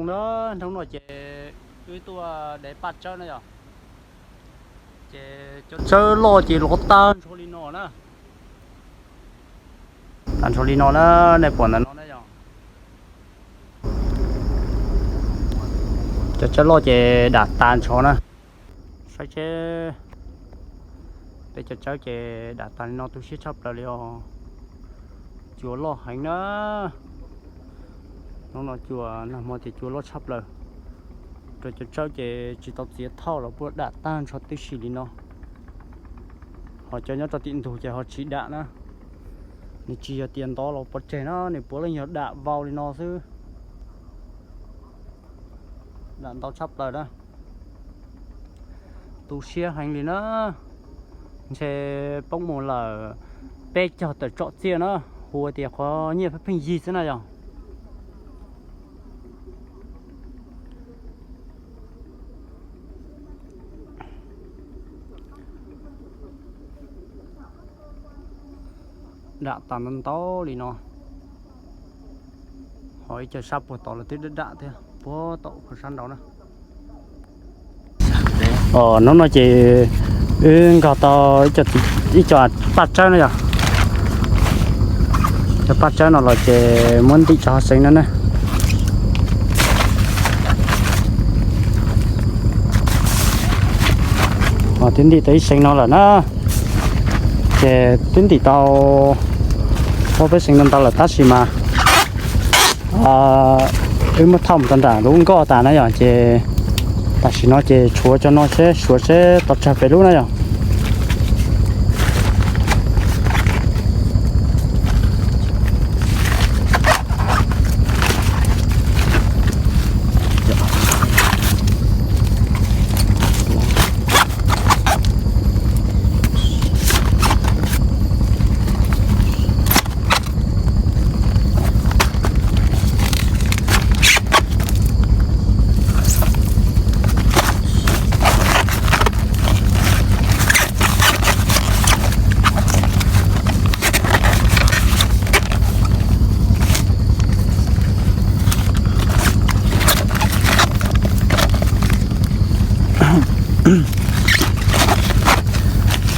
Na, hnub no ces wb tuaj de paj tsawb na yom. Ces cov tsawb loj ces lov tag nrho li no na. Tag nrho li no na, nej pom ntawm no na yom. Cov tsawb loj ces dam tag nrho na. Saib seb, peb cov tsawb ces dam tag li no tu siab tshaj plaws li os. Cua loj heev na. Hnub no cua nag hmo ces cua loj tshaj plaws. Rau cov tsawb ces tsis tau txiav thauj los puab dam tag nrho tib si li no. Ho cov nyob rau tim ntug ces ho tsis dam na. Nws tsis yog tias ntov los pov tseg na, nws puav leej yog dam vau li no xwb. Dam ntau tshaj plaws na. Tu siab heev li na. Ntshe poob mus lawm peb caug tawm tsom txiaj na, hu tias qhov nyiaj pheej pheej yig xwb na yom. Dam tas ntau ntau li no. Ho ib co sab puag tod los twb dam dam thiab, puag tom qhov sab nraud na. Hnub no ces wb nkag tau ib co paj tsawb na yom. Cov paj tsawb no los ces muab ntim rau hauv xeev no na. Twb ntim tau ib xeev no lawm na. Ces twb ntim tau ob peb xeev no ntau lawm tab sis mas wb muab thauj mus rau nram lub nkoj tas na yom, ces tam sim no ces tshuav cov no seb suav seb tau tsawg peb lub na yom.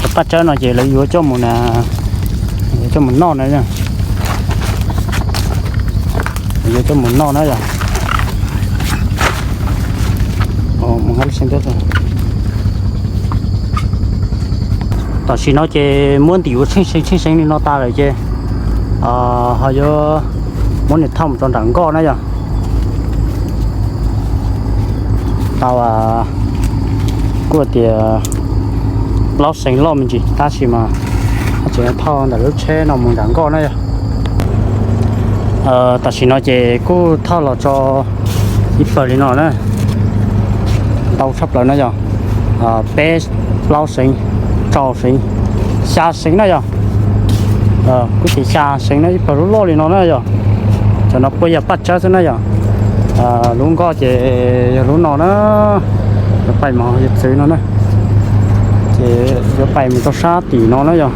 Cov paj tsawb no ces lawv yuav coj mus na, yuav coj mus noj na, yuav coj mus noj na yom. Tam sim no ces muab ntim ua tsheej seev tsheej seev li no tas lawm ces ho yuav muab nws thauj mus rau nram nkoj na yom. Tau kuj tias plaub seev loj me ntsis tab sis mas tseem thauj ntawm lub tsheb no mus nram nkoj na yom. Tam sim no ces kuj thauj los tso ib pawg li no na, ntau tshaj plaws na yom. Peb, plaub seev, rau seev, xya seev na yom. Kuj tias xya seev na, ib pawg lub loj li no na yom. Cov no puab yog paj tsawb xwb na yom. Lub nkoj ces yog lub no na, yuav pais mus yog txwv no na, ces yuav pais mus rau sab tim no na yom.